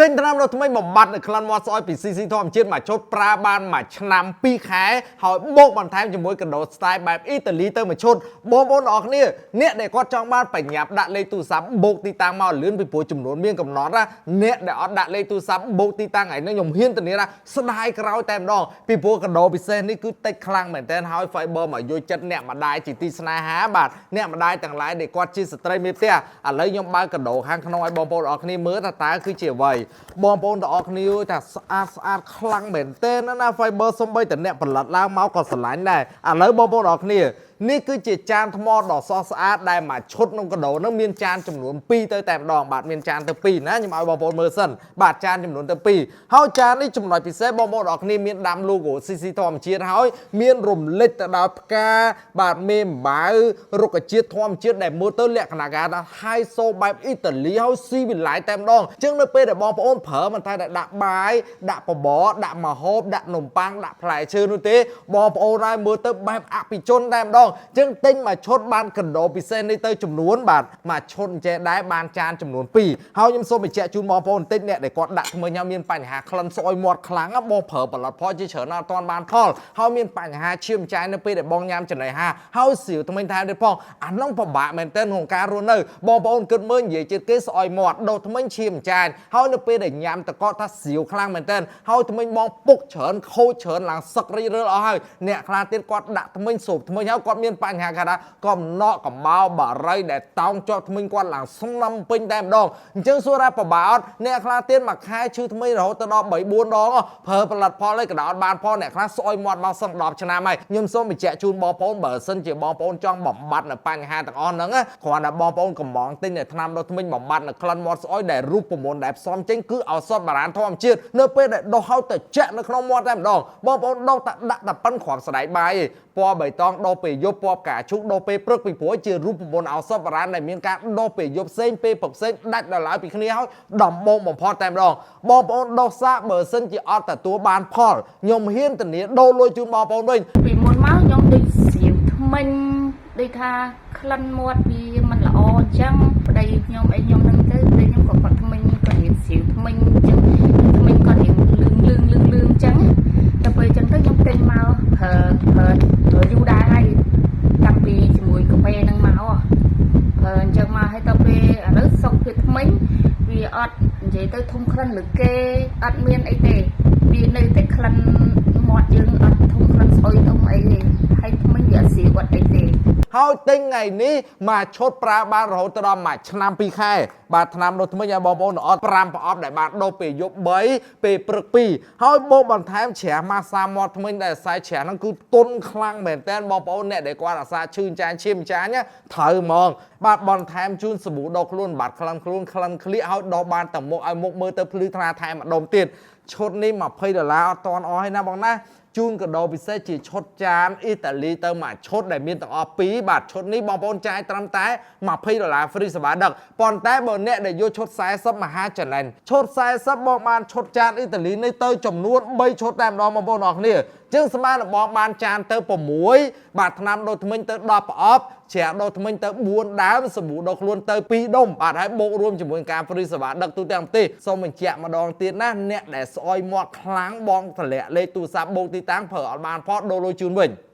ទិញថ្នាំដុសធ្មេញបំបត្តិនៅក្លិនមាត់ស្អុយពី CC ធម្មជាតិមួយឈុតប្រើបានមួយឆ្នាំ2ខែហើយបូកបន្ថែមជាមួយកាដូ style បែបអ៊ីតាលីទៅមួយឈុតបងប្អូនទាំងអស់គ្នាអ្នកដែលគាត់ចង់បានបញ្ញាប់ដាក់លេខទូរស័ព្ទបូកទីតាំងមកលឿនពីព្រោះចំនួនមានកំណត់ណាអ្នកដែលអត់ដាក់លេខទូរស័ព្ទបូកទីតាំងថ្ងៃនេះខ្ញុំហ៊ានធានាថាស្ដាយក្រោយតែម្ដងពីព្រោះកាដូពិសេសនេះគឺតិចខ្លាំងមែនទែនហើយ Fiber មកយកចិត្តអ្នកម្ដាយជាទីស្នេហាបាទអ្នកម្ដាយទាំងឡាយដែលគាត់ជាស្ត្រីមេផ្ទះឥឡូវខ្ញុំបើកកាដូខាងក្នុងឲ្យបងប្អូនទាំងអស់គ្នាមើលថាតើគឺជាអ្វីបងប្អូនទាំងអស់គ្នាថាស្អាតស្អាតខ្លាំងមែនទែនណា Fiber សំបីតអ្នកផលិតឡើងមកក៏ស្រឡាញ់ដែរឥឡូវបងប្អូនទាំងអស់គ្នានេះគឺជាចានថ្មដ៏ស្រស់ស្អាតដែលមួយឈុតក្នុងកាដូហ្នឹងមានចានចំនួន2ទៅតែម្ដងបាទមានចានទៅ2ណាខ្ញុំឲ្យបងប្អូនមើលសិនបាទចានចំនួនទៅ2ហើយចាននេះចំណុចពិសេសបងប្អូនទាំងអស់គ្នាមានដាំ logo CC ធម្មជាតិហើយមានរំលេចទៅដោយផ្កាបាទមេអំបៅរុក្ខជាតិធម្មជាតិដែលមើលទៅលក្ខណៈគេថា high so បែបអ៊ីតាលីហើយស៊ីវិល័យតែម្ដងអញ្ចឹងនៅពេលដែលបងប្អូនប្រើមិនថាតែដាក់បាយដាក់បបរដាក់ម្ហូបដាក់នំប៉័ងដាក់ផ្លែឈើនោះទេបងប្អូនហើយមើលទៅបែបអភិជនតែម្ដងអញ្ចឹងទិញមួយឈុតបានកាដូពិសេសនេះទៅចំនួនបាទមួយឈុតអញ្ចេះដែរបានចានចំនួន2ហើយខ្ញុំសូមបញ្ជាក់ជូនបងប្អូនបន្តិចអ្នកដែលគាត់ដាក់ថ្មីញ៉ាំមានបញ្ហាក្លិនស្អុយមាត់ខ្លាំងណាបងប្រើផលិតផលជាច្រើនអត់ទាន់បានផលហើយមានបញ្ហាឈាមចាយនៅពេលដែលបងញ៉ាំចំណីអាហារហើយសៀវថ្មិញថែមទៀតផងអានោះពិបាកមែនទែនក្នុងការរស់នៅបងប្អូនគិតមើលនិយាយជាតិគេស្អុយមាត់ដុសថ្មិញឈាមចាយហើយនៅពេលដែលញ៉ាំតកកថាសៀវខ្លាំងមែនទែនហើយថ្មិញបងពុកច្រើនខូចច្រើនឡើងសឹករីករើលអស់ហើយអ្នកខ្លះទៀតគាត់ដាក់ថ្មិញសូបថ្មិញហើយគាត់មានបញ្ហាគេថាកំណកកំបោបារីដែលតោងជាប់ថ្មិញគាត់ឡើងស្នំពេញតែម្ដងអញ្ចឹងសួរថាពិបាកអត់អ្នកខ្លះទៀតមួយខែឈឺថ្មីរហូតទៅដល់3 4ដងប្រើផលិតផលអីក៏ដោយអត់បានផលអ្នកខ្លះស្អុយមាត់មកសឹង10ឆ្នាំហើយខ្ញុំសូមបញ្ជាក់ជូនបងប្អូនបើសិនជាបងប្អូនចង់បំបត្តិនៅបញ្ហាទាំងអស់ហ្នឹងណាគ្រាន់តែបងប្អូនកំងទិញនៅថ្នាំដុសធ្មេញបំបត្តិនៅក្លិនមាត់ស្អុយដែលរូបមន្តដែលផ្សំចេញគឺឱសថបុរាណធម្មជាតិនៅពេលដែលដុសហើយទៅចាក់នៅក្នុងមាត់តែម្ដងបងប្អូនដុសតែដាក់តែប៉ិនគ្រាប់ស្ដែកបាយឯងពណ៌បៃតងដុសពេលយប់ពណ៌ផ្កាឈូកដុសពេលព្រឹកពីព្រោះជារូបមន្តឱសថបុរាណដែលមានការដុសពេលយប់ផ្សេងពេលព្រឹកផ្សេងដាច់ដល់ឡើយពីគ្នាហើយដំបងបំផុតតែម្ដងបងប្អូនដុសសាកបើសិនជាអត់ទទួលបានផលខ្ញុំហ៊ានធានាដូរលុយជូនបងប្អូនវិញ ពីមុនមកខ្ញុំដូចស្រាវថ្មិញដូចថាក្លិនមាត់វាមិនល្អអញ្ចឹងប្តីខ្ញុំអីខ្ញុំនឹងទៅប្តីខ្ញុំក៏គាត់ថ្មិញគាត់រៀនស្រាវថ្មិញអញ្ចឹងថ្មិញគាត់រៀនលឿងលឿងលឿងលឿងអញ្ចឹងដល់ពេលអញ្ចឹងទៅខ្ញុំទិញមកប្រើប្រើប្រើយូរដែរហើយតាំងពីជាមួយកាហ្វេហ្នឹងមកប្រើអញ្ចឹងមកហើយដល់ពេលឥឡូវសុខភាពថ្មិញវាអត់និយាយទៅធំក្លិនលើគេអត់មានអីទេវានៅតែក្លិនមាត់យើងអត់ធំក្លិនស្អុយធំអីទេហើយថ្មិញវាអត់ស្រាវអត់អីទេ ហើយទិញថ្ងៃនេះមួយឈុតប្រើបានរហូតដល់មួយឆ្នាំ2ខែបាទថ្នាំដុសធ្មេញឲ្យបងប្អូនអត់5ប្រអប់ដែលបានដុសពេលយប់3ពេលព្រឹក2ហើយបូកបន្ថែមច្រាសម៉ាសាមាត់ធ្មេញដែលខ្សែច្រាសហ្នឹងគឺទុនខ្លាំងមែនតើបងប្អូនអ្នកដែលគាត់អាសាឈឺចាញ់ឈាមចាញ់ណាត្រូវហ្មងបាទបន្ថែមជូនសាប៊ូដុសខ្លួនបាត់ក្លិនខ្លួនក្លិនក្លៀកហើយដុសបានតែមុខឲ្យមុខមើលទៅភ្លឺថ្លាថែមម្ដុំទៀតឈុតនេះ20ដុល្លារអត់តន់អស់ហើយណាបងណាជូនកាដូពិសេសជាឈុតចានអ៊ីតាលីទៅមួយឈុតដែលមានទាំងអស់ពីរបាទឈុតនេះបងប្អូនចាយត្រឹមតែ20ដុល្លារ free សេវាដឹកប៉ុន្តែបើអ្នកដែលយកឈុត40មហាចំណេញឈុត40បងបានឈុតចានអ៊ីតាលីនេះទៅចំនួន3ឈុតតែម្ដងបងប្អូនអរគ្នាជាងស្មានបងបានចានទៅ6បាទថ្នាំដុសធ្មេញទៅ10ប្រអប់ច្រាសដុសធ្មេញទៅ4ដើមសាប៊ូដុសខ្លួនទៅ2ដុំបាទហើយបូករួមជាមួយការ free សេវាដឹកទូទាំងប្រទេសសូមបញ្ជាក់ម្ដងទៀតណាអ្នកដែលស្អុយមាត់ខ្លាំងបងតម្លាក់លេខទូរស័ព្ទបូកទីតាំងប្រើអត់បានផតដូរលុយជូនវិញ។